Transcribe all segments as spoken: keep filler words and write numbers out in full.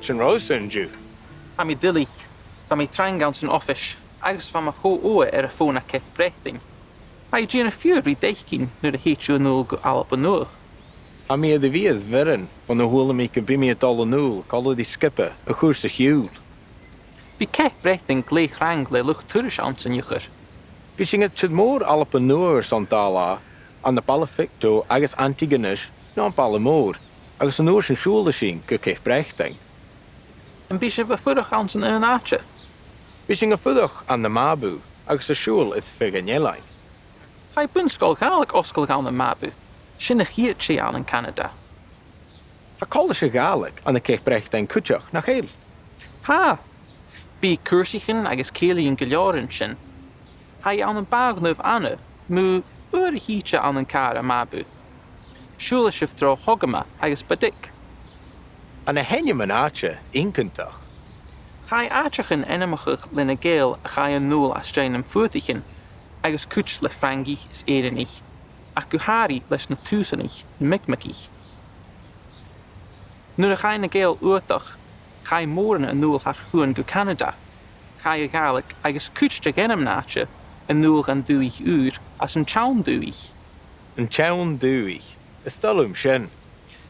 Sin Rosa an-diugh. Tha mi duilich. Bha mi trang anns an oifis, agus bha mo cho-ogha air a' fòn à Ceap Breatainn. Tha i a' dèanamh fiughair ri faicinn nuair a thèid thu a-null gu Alba Nuadh. Tha mi air a bhith air bhioran bhon a chuala mi gum bi mi a' dol a-null còmhla ri sgioba a' chùrsa-ciùil. Bidh Ceap Breatainn glè thrang le luchd-turais anns an Iuchar. Bidh sinn air tìr-mòr Alba Nuadh airson dà latha, ann am Baile Phictou agus Antigonish, no am Baile Mòr, agus an uair sin siùbhlaidh sinn gu Ceap Breatainn. Am bi sibh a' fuireach anns an aon àite? Bidh sinn a' fuireach ann am Mabou agus a' siubhal air feadh an eilein. Chaidh bun-sgoil Ghàidhlig fhosgladh ann am Mabou. Sin a' chiad tè ann an Canada. Tha colaiste Ghàidhlig ann an Ceap Breatainn cuideachd, nach eil? Tha. Bidh cùrsaichean agus cèilidhean gu leòr an sin. Tha i ann am Bàgh Naomh Anna, mu uair a thìde ann an càr à Mabou. Siùbhlaidh sibh tro Hoggoma agus Baddeck. An ainm an àite iongantach. Chaidh àiteachan ainmeachadh le na Gàidheil a chaidh a-null às dèidh nam Fuadaichean, agus cuid le Frangaich is Èireannaich, ach gu h-àraidh leis na Tùsanaich, na Mi'kmaqaich. Nuair a chaidh na Gàidheil fhuadach, chaidh mòran a-null thar chuan gu Canada. Chaidh a' Ghàidhlig agus cuid de dh'ainm an àite a-null dhan dùthaich ùr às an t-seann dùthaich. An t-seann dùthaich. Is toil leam sin.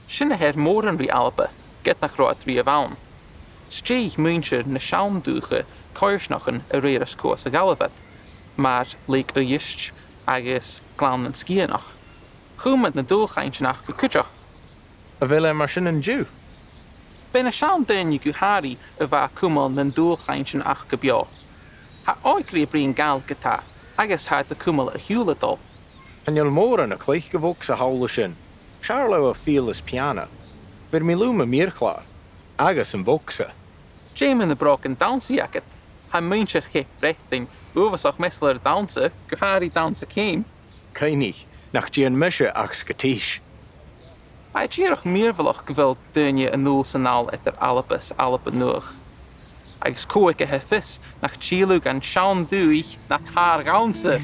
Sin a their mòran ri Alba, ged nach robh iad riamh ann. Stèidhich muinntir na seann dùthcha coimhearsnachdan a rèir às cò às a dh'fhalbh iad, mar Lèig Uibhist agus Gleann nan Sgitheanach. Chùm iad na dualchainntean aca cuideachd. A bheil e mar sin an-diugh? B' e na seann daoine gu h-àraidh a bha a' cumail nan dualchainntean aca beò. Tha òigridh a' bruidhinn Gàidhlig ge-tà, agus tha iad a' cumail a' chiùil a' dol. Chan eil mòran a' cluich a' bhogsa thall an sin. 'S fheàrr leotha fidheall is piàna. Bheir mi leam am meur-chlàr, agus am bogsa. Dè mu na brògan dannsa agad? Tha muinntir Cheap Breatainn uabhasach measail air dannsa, gu h-àraidh dannsa ceum. Cuimhnich, nach dèan mise ach sgotìsh. Tha e dìreach mìorbhaileach gu bheil daoine a' dol san àl eadar Alba is Alba Nuadh. Agus cò aige a tha fios nach till thu dhan seann dùthaich nad shàr-dhannsa.